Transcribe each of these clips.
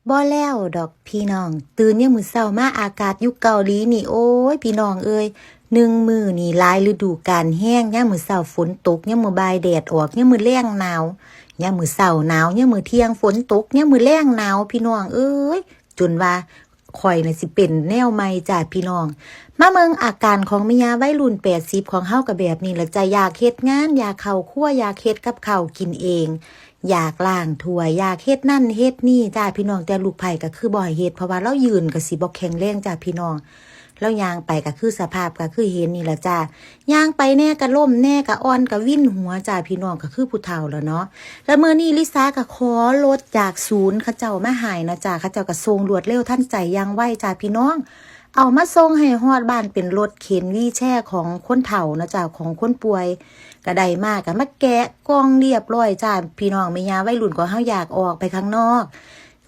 ບໍ່ແລ້ວດອກພີ່ນ້ອງ, ຕື່ນຍາມມື້ເຊົ້າມາ ອາກາດຢູ່ເກົາຫຼີນີ້ ໂອ້ຍ ພີ່ນ້ອງເອີຍ, ໜຶ່ງມື້ນີ້ຫຼາຍລະດູການແຮງ, ຍາມມື້ເຊົ້າຝົນຕົກ, ຍາມມື້ບ່າຍແດດອອກ, ຍາມມື້ແລງໜາວ, ຍາມມື້ເຊົ້າໜາວ, ຍາມມື້ທ່ຽງຝົນຕົກ, ຍາມມື້ແລງໜາວ ພີ່ນ້ອງເອີຍ, ຈົນວ່າຂ້ອຍນະຊິເປັນແນວໃໝ່ຈ້າພີ່ນ້ອງ. ມາເບິ່ງອາການຂອງແມ່ຍ່າໄວລຸ້ນແປດສິບຂອງເຮົາກໍແບບນີ້ລະຈ້າ, ຢາກເຮັດງານ, ຢາກເຂົ້າຄົວ, ຢາກເຮັດກັບເຂົ້າກິນເອງ, ຢາກລ້າງຖ້ວຍ, ຢາກເຮັດນັ້ນເຮັດນີ້ຈ້າພີ່ນ້ອງ, ແຕ່ລູກໃພ້ກໍຄືບໍ່ໃຫ້ເຮັດ ເພາະວ່າລາວຢືນກໍຊິບໍ່ແຂງແຮງຈ້າພີ່ນ້ອງ, ລາວຍ່າງໄປກໍຄືສະພາບກໍຄືເຫັນນີ້ລະຈ້າ, ຍ່າງໄປແດ່ກໍລົ້ມແດ່ ກໍອ່ອນກໍວິນຫົວຈ້າພີ່ນ້ອງ, ກໍຄືຜູ້ເຖົ້າລະເນາະ. ລະມື້ນີ້ລິສາກໍຂໍລົດຈາກສູນເຂົາເຈົ້າມາໃຫ້ນະຈ້າ, ເຂົາເຈົ້າກໍສົ່ງລວດເລັວທັນໃຈຢ່າງໄວຈ້າພີ່ນ້ອງ, ເອົາມາສົ່ງໃຫ້ຮອດບ້ານເປັນລົດເຂັນວີແຊຂອງຄົນເຖົ້ານະຈ້າ, ຂອງຄົນປ່ວຍ. ກໍໄດ້ມາ ກໍມາແກະກ່ອງລຽບຮ້ອຍຈ້າພີ່ນ້ອງ, ແມ່ຍ່າໄວລຸ້ນຂອງເຮົາຢາກອອກໄປຂ້າງນອກ,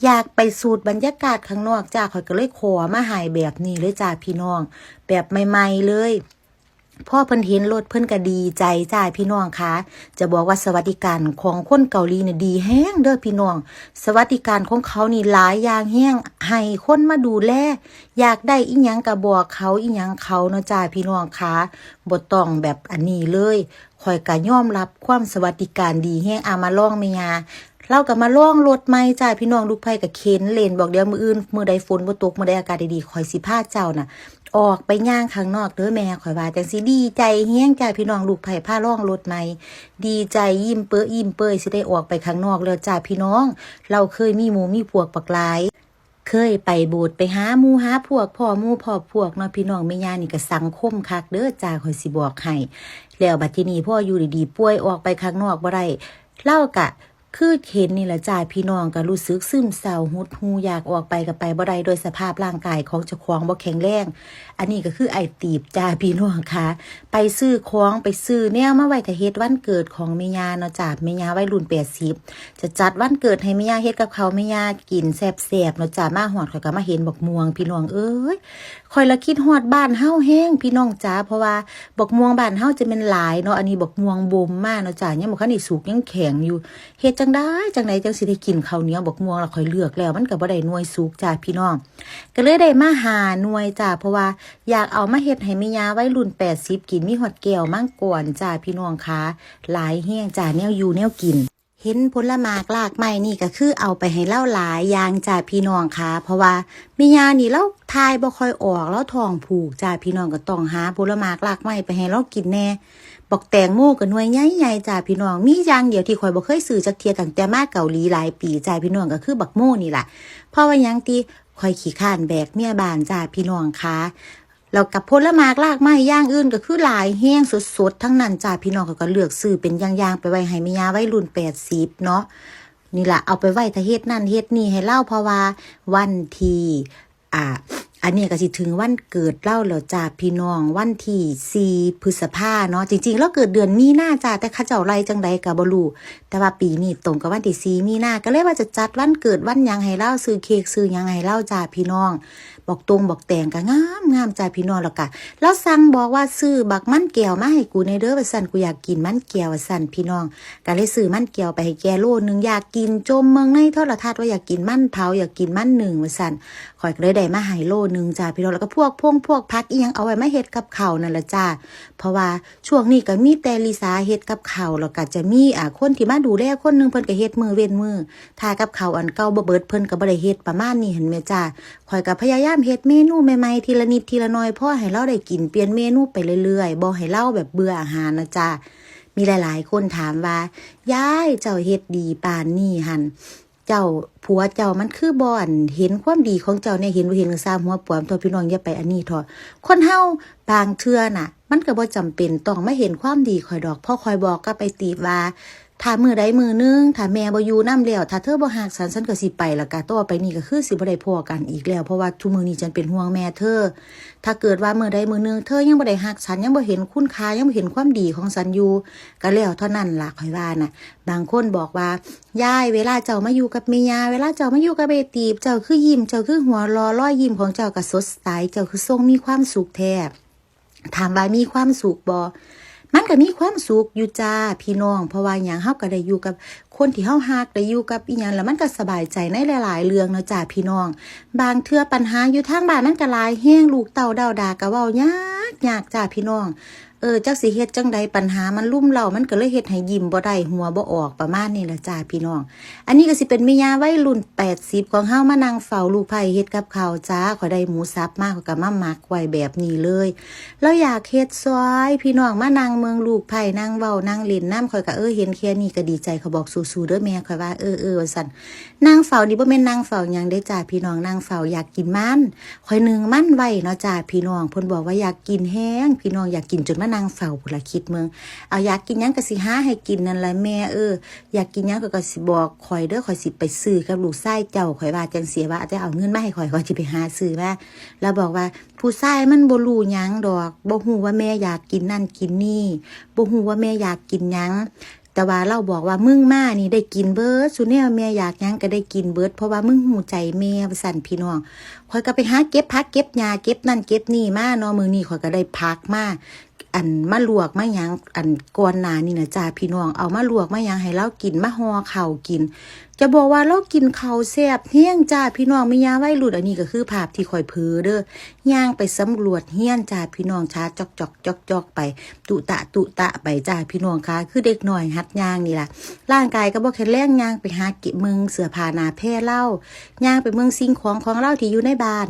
ຢາກໄປສູດບັນຍາກາດຂ້າງນອກຈ້າ, ຂ້ອຍກໍເລີຍຂໍມາໃຫ້ແບບນີ້ເລີຍຈ້າພີ່ນ້ອງ, ແບບໃໝ່ໆເລີຍ. ພໍເພິ່ນເຫັນລົດເພິ່ນກໍດີໃຈຈ້າພີ່ນ້ອງຄະ. ຈະບອກວ່າສະຫວັດດີການຂອງຄົນເກົາຫຼີນີ້ດີແຮງເດີພີ່ນ້ອງ, ສະຫວັດດີການຂອງເຂົານີ້ຫຼາຍຢ່າງແຮງ, ໃຫ້ຄົນມາດູແລ, ຢາກໄດ້ອີ່ຫຍັງກໍບອກເຂົາອີ່ຫຍັງເຂົາເນາະຈ້າພີ່ນ້ອງຄະ, ບໍ່ຕ້ອງແບບອັນນີ້ເລີຍ. ຂ້ອຍກໍຍອມຮັບຄວາມສະຫວັດດີການດີແຮງ. ອາ ມາລອງແມ່ຍ່າ, ລາວກໍມາລອງລົດໃໝ່ຈ້າພີ່ນ້ອງ, ລູກໃພ້ກໍເຂັນເຫຼັ້ນ, ບອກດຽວມື້ອື່ນ ມື້ໃດຝົນບໍ່ຕົກ ມື້ໃດອາກາດດີໆ ຂ້ອຍຊິພາເຈົ້ານະອອກໄປຍ່າງຂ້າງນອກເດີແມ່, ຂ້ອຍວ່າຈັ່ງຊີ້. ດີໃຈແຮງຈ້າພີ່ນ້ອງ, ລູກໃພ້ພາລອງລົດໃໝ່, ດີໃຈຍິ້ມເປີ້ຍຍິ້ມເປີ້ຍ ຊິໄດ້ອອກໄປຂ້າງນອກແລ້ວຈ້າພີ່ນ້ອງ. ລາວເຄີຍມີໝູ່ມີພວກບັກຫຼາຍ. ເຄີຍໄປໂບດໄປຫາໝູ່ຫາພວກ, ພໍໝູ່ພໍພວກເນາະພີ່ນ້ອງ, ແມ່ຍ່ານີ້ກໍສັງຄົມຄັກເດີຈ້າ, ຂ້ອຍຊິບອກໃຫ້. ແລ້ວບັດທີນີ້ພໍຢູ່ດີໆ ປ່ວຍອອກໄປຂ້າງນອກບໍ່ໄດ້, ລາວກະຄືເຫັນນີ້ລະຈ້າພີ່ນ້ອງ, ກໍຮູ້ສຶກຊຶມເສົ້າຫົດຫູ່, ຢາກອອກໄປກໍໄປບໍ່ໄດ້ ດ້ວຍສະພາບຮ່າງກາຍຂອງເຈົ້າຂອງບໍ່ແຂງແຮງ. ອັນນີ້ກໍຄືອ້າຍຕີບຈ້າພີ່ນ້ອງຄະ, ໄປຊື້ຂອງໄປຊື້ແນວມາໄວ້ຖ້າເຮັດວັນເກີດຂອງແມ່ຍ່າເນາະຈ້າ, ແມ່ຍ່າໄວລຸ້ນແປດສິບ ຈະຈັດວັນເກີດໃຫ້ແມ່ຍ່າ, ເຮັດກັບເຂົ້າແມ່ຍ່າກິນແຊບໆເນາະຈ້າ. ມາຮອດຂ້ອຍກໍມາເຫັນບັກມ່ວງ ພີ່ນ້ອງເອີຍ, ຂ້ອຍລະຄິດຮອດບ້ານເຮົາແຮງພີ່ນ້ອງຈ໋າ, ເພາະວ່າບັກມ່ວງບ້ານເຮົາຈະແມ່ນຫຼາຍເນາະ. ອັນນີ້ບັກມ່ວງບົ່ມມາເນາະຈ້າ, ຍັງບໍ່ທັນໄດ້ສຸກ ຍັງແຂງຢູ່. ເຮັດຈັ່ງໃດຈັ່ງໃດຈັ່ງຊິໄດ້ກິນເຂົ້າໜຽວບັກມ່ວງລະ, ຂ້ອຍເລືອກແລ້ວ ມັນກໍບໍ່ໄດ້ໜ່ວຍສຸກຈ້າພີ່ນ້ອງ, ກໍເລີຍໄດ້ມາຫ້າໜ່ວຍຈ້າ, ເພາະວ່າຢາກເອົາມາເຮັດໃຫ້ແມ່ຍ່າໄວລຸ້ນແປດສິບກິນ. ມີຮອດແກ້ວມັງກອນຈ້າພີ່ນ້ອງຄະ, ຫຼາຍແຮງຈ້າ ແນວຢູ່ແນວກິນ. ເຫັນຜົນລະໝາກລາກໄມ້ນີ້ກໍຄືເອົາໄປໃຫ້ລາວຫຼາຍຢ່າງຈ້າພີ່ນ້ອງຄະ, ເພາະວ່າແມ່ຍ່ານີ້ລາວຖ່າຍບໍ່ຄ່ອຍອອກ, ລາວທ້ອງຜູກຈ້າພີ່ນ້ອງ, ກໍຕ້ອງຫາຜົນລະໝາກລາກໄມ້ໄປໃຫ້ລາວກິນແດ່. ບັກແຕງໂມກໍໜ່ວຍໃຫຍ່ໆຈ້າພີ່ນ້ອງ, ມີຢ່າງດຽວທີ່ຂ້ອຍບໍ່ເຄີຍຊື້ຈັກເທື່ອຕັ້ງແຕ່ມາເກົາຫຼີຫຼາຍປີຈ້າພີ່ນ້ອງ, ກໍຄືບັກໂມນີ້ລະ, ເພາະວ່າຫຍັງຕິ, ຂ້ອຍຂີ້ຄ້ານແບກເມຍບ້ານຈ້າພີ່ນ້ອງຄະ. ແລ້ວກໍຜົນລະໝາກລາກໄມ້ຢ່າງອື່ນກໍຄືຫຼາຍແຮງ ສົດໆທັງນັ້ນຈ້າພີ່ນ້ອງ, ຂ້ອຍກໍເລືອກຊື້ເປັນຢ່າງໆໄປໄວ້ໃຫ້ແມ່ຍ່າໄວລຸ້ນແປດສິບເນາະ. ນີ້ລະ ເອົາໄປໄວ້ຖ້າເຮັດນັ້ນເຮັດນີ້ໃຫ້ລາວ, ເພາະວ່າວັນທີ ອ່າ ອັນນີ້ກໍຊິເຖິງວັນເກີດລາວແລ້ວຈ້າພີ່ນ້ອງ, ວັນທີສີ່ ພຶດສະພາເນາະ. ຈິງໆລາວເກີດເດືອນມີນາຈ້າ, ແຕ່ເຂົາເຈົ້າໄລ່ຈັ່ງໃດກໍບໍ່ຮູ້, ແຕ່ວ່າປີນີ້ຕົງກັບວັນທີສີ່ ມີນາ, ກໍເລີຍວ່າຈະຈັດວັນເກີດວັນຫຍັງໃຫ້ລາວ, ຊື້ເຄ້ກຊື້ຫຍັງໃຫ້ລາວຈ້າພີ່ນ້ອງ. ບັກຕົງບັກແຕງກໍງາມໆຈ້າພີ່ນ້ອງ, ແລ້ວກໍລາວສັ່ງບອກວ່າ ຊື້ບັກມັນແກ້ວມາໃຫ້ກູແດ່ເດີ ວ່າຊັ້ນ, ກູຢາກກິນມັນແກ້ວ ວ່າຊັ້ນພີ່ນ້ອງ. ກໍເລີຍຊື້ມັນແກ້ວໄປໃຫ້ແກໂລໜຶ່ງ, ຢາກກິນ, ຈົ່ມເບິ່ງໃນໂທລະທັດວ່າຢາກກິນມັນເຜົາ, ຢາກກິນມັນໜຶ້ງ ວ່າຊັ້ນ. ຂ້ອຍກໍເລີຍໄດ້ມາໃຫ້ໂລໜຶ່ງຈ້າພີ່ນ້ອງ, ແລ້ວກໍພວກພົງພວກຜັກອີ່ຫຍັງ ເອົາໄວ້ມາເຮັດກັບເຂົ້ານັ້ນລະຈ້າ, ເພາະວ່າ ຊ່ວງນີ້ກໍມີແຕ່ລິສາເຮັດກັບເຂົ້າ, ແລ້ວກໍຈະມີ ອ່າ ຄົນທີ່ມາດູແລຄົນໜຶ່ງ, ເພິ່ນກໍເຮັດມື້ເວັ້ນມື້, ຖ້າກັບເຂົ້າອັນເກົ່າບໍ່ເບິດ ເພິ່ນກໍບໍ່ໄດ້ເຮັດ, ປະມານນີ້ຫັ້ນແມ່ຈ້າ. ຂ້ອຍກໍພະຍາຍາມເຮັດເມນູໃໝ່ໆ ທີລະນິດທີລະໜ້ອຍ, ພໍໃຫ້ລາວໄດ້ກິນ, ປ່ຽນເມນູໄປເລື້ອຍໆ, ບໍ່ໃຫ້ລາວແບບເບື່ອອາຫານນະຈ້າ. ມີຫຼາຍໆຄົນຖາມວ່າ ຍາຍ ເຈົ້າເຮັດດີປານນີ້ຫັ້ນ ເຈົ້າ ຜົວເຈົ້າມັນຄືບໍ່ ອັນ ເຫັນຄວາມດີຂອງເຈົ້າແດ່, ເຫັນບໍ່ເຫັນກໍຊ່າງ ຫົວປອມເຖາະ ພີ່ນ້ອງ, ຢ່າໄປອັນນີ້ເຖາະ. ຄົນເຮົາບາງເທື່ອນະ ມັນກໍບໍ່ຈຳເປັນຕ້ອງມາເຫັນຄວາມດີຂ້ອຍດອກ, ເພາະຂ້ອຍບອກກັບໄອ້ຕີບວ່າ ຖ້າມື້ໃດມື້ໜຶ່ງ ຖ້າແມ່ບໍ່ຢູ່ນຳແລ້ວ, ຖ້າເທີບໍ່ຮັກສັນ, ສັນກໍຊິໄປ, ແລ້ວກະຕໍ່ໄປນີ້ກໍຄືຊິບໍ່ໄດ້ພໍ້ກັນອີກແລ້ວ, ເພາະວ່າທຸກມື້ນີ້ສັນເປັນຫ່ວງແມ່ເທີ. ຖ້າເກີດວ່າມື້ໃດມື້ໜຶ່ງເທີຍັງບໍ່ໄດ້ຮັກສັນ, ຍັງບໍ່ເຫັນຄຸນຄ່າ, ຍັງບໍ່ເຫັນຄວາມດີຂອງສັນຢູ່, ກໍແລ້ວເທົ່ານັ້ນລະ, ຂ້ອຍວ່ານະ. ບາງຄົນບອກວ່າ ຍາຍ ເວລາເຈົ້າມາຢູ່ກັບແມ່ຍ່າ, ເວລາເຈົ້າມາຢູ່ກັບໄອ້ຕີບ, ເຈົ້າຄືຍິ້ມ, ເຈົ້າຄືຫົວຫຼໍ່, ລອຍຍິ້ມຂອງເຈົ້າກໍສົດໃສ, ເຈົ້າຄືຊົງມີຄວາມສຸກແທ້. ຖາມວ່າມີຄວາມສຸກບໍ່? ມັນກໍມີຄວາມສຸກຢູ່ຈ້າພີ່ນ້ອງ ເພາະວ່າຫຍັງ ເຮົາກໍໄດ້ຢູ່ກັບຄົນທີ່ເຮົາຮັກ ໄດ້ຢູ່ກັບອີ່ຫຍັງ ແລ້ວມັນກໍສະບາຍໃຈໃນຫຼາຍໆເລື່ອງເນາະຈ້າພີ່ນ້ອງ. ບາງເທື່ອບັນຫາຢູ່ທາງບ້ານມັນກໍຫຼາຍແຮງ ລູກເຕົ້າດາວດາກໍເວົ້າຍາກໆຈ້າພີ່ນ້ອງ. ເອີ ຈັກຊິເຮັດຈັ່ງໃດ ບັນຫາມັນລຸມເລົ້າ ມັນກໍເລີຍເຮັດໃຫ້ຍິ້ມບໍ່ໄດ້ ຫົວບໍ່ອອກ ປະມານນີ້ລະຈ້າພີ່ນ້ອງ. ອັນນີ້ກໍຊິເປັນແມ່ຍ່າໄວລຸ້ນແປດສິບຂອງເຮົາ ມານັ່ງເຝົ້າລູກໃພ້ເຮັດກັບເຂົ້າຈ້າ. ຂ້ອຍໄດ້ໝູສັບມາ ຂ້ອຍກໍມາໝັກໄວ້ແບບນີ້ເລີຍ. ລາວຢາກເຮັດຊ່ອຍ ພີ່ນ້ອງ ມານັ່ງເບິ່ງລູກໃພ້ ນັ່ງເວົ້າ ນັ່ງຫຼິ້ນນຳ. ຂ້ອຍກໍ ເອີ ເຫັນແຄ່ນີ້ກໍດີໃຈ. ຂ້ອຍບອກ ສູ້ໆເດີແມ່ ຂ້ອຍວ່າ ເອີໆ ວ່າຊັ້ນ. ນັ່ງເຝົ້ານີ້ບໍ່ແມ່ນນັ່ງເຝົ້າຫຍັງເດ້ຈ້າພີ່ນ້ອງ ນັ່ງເຝົ້າຢາກກິນມັນ. ຂ້ອຍໜຶ້ງມັນໄວ້ເນາະຈ້າພີ່ນ້ອງ ເພິ່ນບອກວ່າຢາກກິນແຮງ ພີ່ນ້ອງ ຢາກກິນຈົນມານັ່ງເຝົ້າພຸ້ນລະ ຄິດເບິ່ງ. ເອົາ ຢາກກິນຫຍັງກໍຊິຫາໃຫ້ກິນນັ້ນລະແມ່ເອີຍ ຢາກກິນຫຍັງກໍ ກໍຊິບອກຂ້ອຍເດີ ຂ້ອຍຊິໄປຊື້ກັບລູກຊາຍເຈົ້າ ຂ້ອຍວ່າຈັ່ງຊີ້ ວ່າຈະເອົາເງິນມາໃຫ້ຂ້ອຍ ຂ້ອຍຊິໄປຫາຊື້ມາ. ລາວບອກວ່າ ຜູ້ຊາຍມັນບໍ່ຮູ້ຫຍັງດອກ ບໍ່ຮູ້ວ່າແມ່ຢາກກິນນັ້ນກິນນີ້ ບໍ່ຮູ້ວ່າແມ່ຢາກກິນຫຍັງ. ແຕ່ວ່າລາວບອກວ່າ ມຶງມານີ້ໄດ້ກິນເບິດ ສູ່ແນວແມ່ຢາກຫຍັງກໍໄດ້ກິນເບິດ ເພາະວ່າມຶງຮູ້ໃຈແມ່ ວ່າຊັ້ນພີ່ນ້ອງ. ຂ້ອຍກໍໄປຫາເກັບຜັກເກັບຫຍ້າ ເກັບນັ້ນເກັບນີ້ມາເນາະ. ມື້ນີ້ຂ້ອຍກໍໄດ້ຜັກມາ ອັນ ມາລວກມາຫຍັງ ອັນ ກ່ອນໜ້ານີ້ນະຈ້າພີ່ນ້ອງ ເອົາມາລວກມາຫຍັງໃຫ້ລາວກິນ ມາຫໍ່ເຂົ້າກິນ. ຈະບອກວ່າລາວກິນເຂົ້າແຊບແຮງຈ້າພີ່ນ້ອງ ແມ່ຍ່າໄວລຸ້ນ. ອັນນີ້ກໍຄືພາບທີ່ຂ້ອຍເຜີເດີ ຍ່າງໄປສຳຫຼວດເຮືອນຈ້າພີ່ນ້ອງ ຊາຈອກໆ ຈອກໆໄປ ຕຸຕະຕຸຕະໄປຈ້າພີ່ນ້ອງຄ່າ ຄືເດັກນ້ອຍຫັດຍ່າງນີ້ລະ. ຮ່າງກາຍກໍບໍ່ແຂງແຮງ ຍ່າງໄປຫາເກັບເບິ່ງເສື້ອຜ້າໜ້າແພລາວ ຍ່າງໄປເບິ່ງສິ່ງຂອງຂອງລາວທີ່ຢູ່ໃນບ້ານ.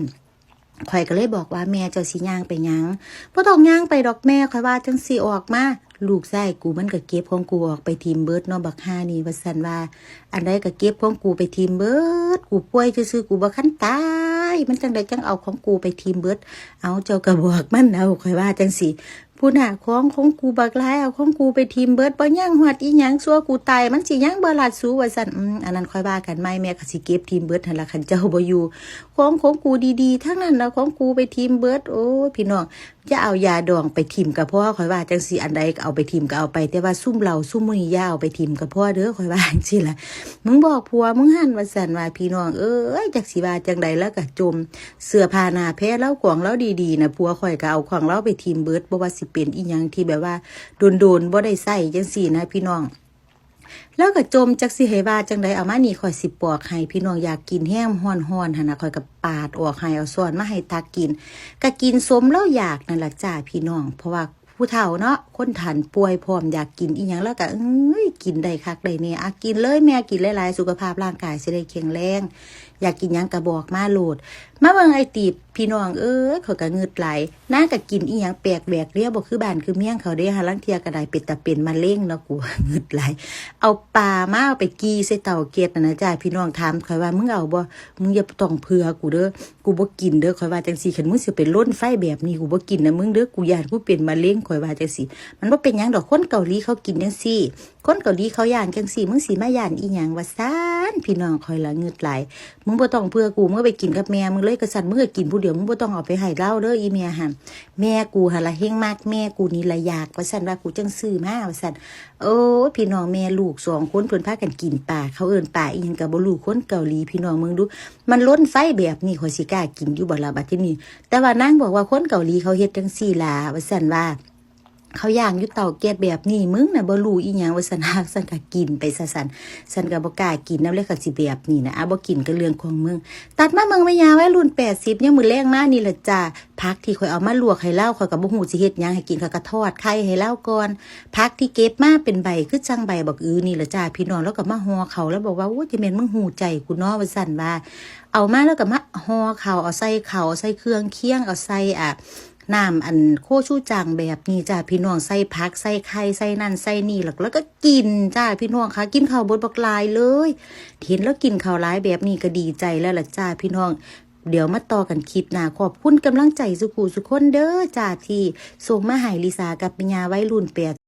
ຂ້ອຍກໍເລີຍບອກວ່າ ແມ່ ເຈົ້າຊິຍ່າງໄປຫຍັງ? ບໍ່ຕ້ອງຍ່າງໄປດອກແມ່ ຂ້ອຍວ່າຈັ່ງຊີ້ ອອກມາ ລູກຊາຍກູມັນກໍເກັບຂອງກູອອກໄປຖິ້ມເບິດເນາະ ບັກຫ່ານີ້ ວ່າຊັ້ນວ່າ. ອັນໃດກໍເກັບຂອງກູໄປຖິ້ມເບິດ ກູປ່ວຍຊື່ໆ ກູບໍ່ຄັນຕາຍ ມັນຈັ່ງໃດຈັ່ງເອົາຂອງກູໄປຖິ້ມເບິດ. ເອົາ ເຈົ້າກໍບອກມັນເອົາ ຂ້ອຍວ່າຈັ່ງຊີ້. ພຸ້ນນະ ຂອງຂອງກູບັກຫຼາຍ ເອົາຂອງກູໄປຖິ້ມເບິດ ບໍ່ຍັງຮອດອີ່ຫຍັງ ຊົ່ວກູຕາຍມັນຊິຍັງບໍ່ລັດສູ ວ່າຊັ້ນ. ອືມ ອັນນັ້ນຄ່ອຍວ່າກັນໃໝ່ ແມ່ກໍຊິເກັບຖິ້ມເບິດຫັ້ນລະ ຄັນເຈົ້າບໍ່ຢູ່. ຂອງຂອງກູດີໆທັງນັ້ນລະ ຂອງກູໄປຖິ້ມເບິດ. ໂອ້ຍ ພີ່ນ້ອງ ຢ່າເອົາຢາດອງໄປຖິ້ມກໍພໍ ຂ້ອຍວ່າຈັ່ງຊີ້. ອັນໃດກໍເອົາໄປຖິ້ມກໍເອົາໄປ ແຕ່ວ່າຊຸມເຫຼົ້າຊຸມມື້ນີ້ຢ່າເອົາໄປຖິ້ມກໍພໍເດີ ຂ້ອຍວ່າຈັ່ງຊີ້ລະ. ມຶງບອກຜົວມຶງຫັ້ນ ວ່າຊັ້ນວ່າ ພີ່ນ້ອງເອີຍ ຈັກຊິວ່າຈັ່ງໃດ. ລາວກໍຈົ່ມເສື້ອຜ້າໜ້າແພລາວ ຂອງລາວດີໆນະ ຜົວຂ້ອຍກໍເອົາຂອງລາວໄປຖິ້ມເບິດ ບໍ່ວ່າຊິເປັນອີ່ຫຍັງທີ່ແບບວ່າດົນໆບໍ່ໄດ້ໃຊ້ຈັ່ງຊີ້ນະ ພີ່ນ້ອງ. ລາວກໍຈົ່ມ ຈັກຊິໃຫ້ວ່າຈັ່ງໃດ. ເອົາມານີ້ ຂ້ອຍຊິປອກໃຫ້ ພີ່ນ້ອງ ຢາກກິນແຮງ ຮ້ອນໆຫັ້ນນະ ຂ້ອຍກໍປາດອອກໃຫ້ ເອົາຊ້ອນມາໃຫ້ຕັກກິນ ກໍກິນສົມລາວຢາກນັ້ນລະຈ້າ ພີ່ນ້ອງ. ເພາະວ່າຜູ້ເຖົ້າເນາະ ຄົນທ່ານປ່ວຍພ້ອມ ຢາກກິນອີ່ຫຍັງລາວກໍ ເອີຍ ກິນໄດ້ຄັກໄດ້ແນ່. ອາ ກິນເລີຍແມ່ ກິນຫຼາຍໆ ສຸຂະພາບຮ່າງກາຍຊິໄດ້ແຂງແຮງ. ຢາກກິນຫຍັງກໍບອກມາໂລດ. ມາເບິ່ງໄອ້ຕີບ ພີ່ນ້ອງເອີຍ ຂ້ອຍກໍງຶດຫຼາຍ. ນາງກໍກິນອີ່ຫຍັງແປກແຫວກເດ ບໍ່ຄືບ້ານຄືເມືອງເຂົາເດ. ຫາລາງເທື່ອກໍໄດ້ເປັນຕາເປັນມະເຮັງເນາະ ກູງຶດຫຼາຍ. ເອົາປາມາ ເອົາໄປກີ່ໃສ່ເຕົາແກັສຫັ້ນນະຈ້າ ພີ່ນ້ອງ. ຖາມຂ້ອຍວ່າ ມຶງເອົາບໍ່? ມຶງຢ່າຕ້ອງເພື່ອກູເດີ ກູບໍ່ກິນເດີ ຂ້ອຍວ່າຈັ່ງຊີ້. ຄັນມຶງຊິໄປລົນໄຟແບບນີ້ ກູບໍ່ກິນນຳມຶງເດີ ກູຢ້ານກູເປັນມະເຮັງ ຂ້ອຍວ່າຈັ່ງຊີ້. ມັນບໍ່ເປັນຫຍັງດອກ ຄົນເກົາຫຼີເຂົາກິນຈັ່ງຊີ້ ຄົນເກົາຫຼີເຂົາຢ້ານຈັ່ງຊີ້ ມຶງຊິມາຢ້ານອີ່ຫຍັງ ວ່າຊັ້ນ ພີ່ນ້ອງ. ຂ້ອຍລະງຶດຫຼາຍ. ມຶງບໍ່ຕ້ອງເພື່ອກູ ມຶງໄປກິນກັບແມ່ມຶງເລີຍ ກະຊັ້ນ ມຶງກໍກິນຜູ້ດຽວ ມຶງບໍ່ຕ້ອງເອົາໄປໃຫ້ລາວເດີ ອີ່ແມ່ຫັ້ນ. ແມ່ກູຫັ້ນລະແຮງມັກ ແມ່ກູນີ້ລະຢາກ ວ່າຊັ້ນວ່າ ກູຈັ່ງຊື້ມາ ວ່າຊັ້ນ. ໂອ້ຍ ພີ່ນ້ອງ ແມ່ລູກສອງຄົນ ເພິ່ນພາກັນກິນປາ ເຂົາເອີ້ນປາອີ່ຫຍັງກໍບໍ່ຮູ້ ຄົນເກົາຫຼີ ພີ່ນ້ອງເບິ່ງດູ. ມັນລົນໄຟແບບນີ້ ຂ້ອຍຊິກ້າກິນຢູ່ບໍ່ລະບັດທີນີ້? ແຕ່ວ່ານາງບອກວ່າ ຄົນເກົາຫຼີເຂົາເຮັດຈັ່ງຊີ້ລະ ວ່າຊັ້ນວ່າ ເຂົາຍ່າງຢູ່ເຕົາແກັສແບບນີ້ ມຶງນະບໍ່ຮູ້ອີ່ຫຍັງ ວ່າຊັ້ນ. ຊັ້ນກໍກິນໄປຊະຊັ້ນ ຊັ້ນກໍບໍ່ກ້າກິນນຳແລ້ວ ຄັນຊິແບບນີ້ນະ. ອາ ບໍ່ກິນກໍເລື່ອງຂອງມຶງ. ຕັດມາເບິ່ງແມ່ຍ່າໄວລຸ້ນແປດສິບ ຍາມມື້ແລງມານີ້ລະຈ້າ ຜັກທີ່ຂ້ອຍເອົາມາລວກໃຫ້ລາວ ຂ້ອຍກໍບໍ່ຮູ້ຊິເຮັດຫຍັງໃຫ້ກິນ ຂ້ອຍກໍທອດໄຂ່ໃຫ້ລາວກ່ອນ. ຜັກທີ່ເກັບມາເປັນໃບ ຄືຈັ່ງໃບບັກອືນີ້ລະຈ້າ ພີ່ນ້ອງ. ລາວກໍມາຫໍ່ເຂົ້າ ລາວບອກວ່າ ໂອ້ຍ ຈະແມ່ນມຶງຮູ້ໃຈກູເນາະ ວ່າຊັ້ນວ່າ. ເອົາມາແລ້ວກໍມາຫໍ່ເຂົ້າ ເອົາໃສ່ເຂົ້າ ເອົາໃສ່ເຄື່ອງຄຽງ ເອົາໃສ່ ອາ ນ້ຳອັນໂຄຊູຈັງແບບນີ້ຈ້າ ພີ່ນ້ອງ. ໃສ່ຜັກ ໃສ່ໄຂ່ ໃສ່ນັ້ນໃສ່ນີ້ ແລ້ວ ແລ້ວກໍກິນຈ້າ ພີ່ນ້ອງຄ່າ. ກິນເຂົ້າເບິດບັກຫຼາຍເລີຍ. ເຫັນລາວກິນເຂົ້າຫຼາຍແບບນີ້ກໍດີໃຈແລ້ວລະຈ້າ ພີ່ນ້ອງ. ດຽວມາຕໍ່ກັນຄລິບໜ້າ. ຂອບຄຸນກຳລັງໃຈສູ່ຜູ້ສູ່ຄົນເດີຈ້າ ທີ່ສົ່ງມາໃຫ້ລິສາກັບແມ່ຍ່າໄວລຸ້ນແປດ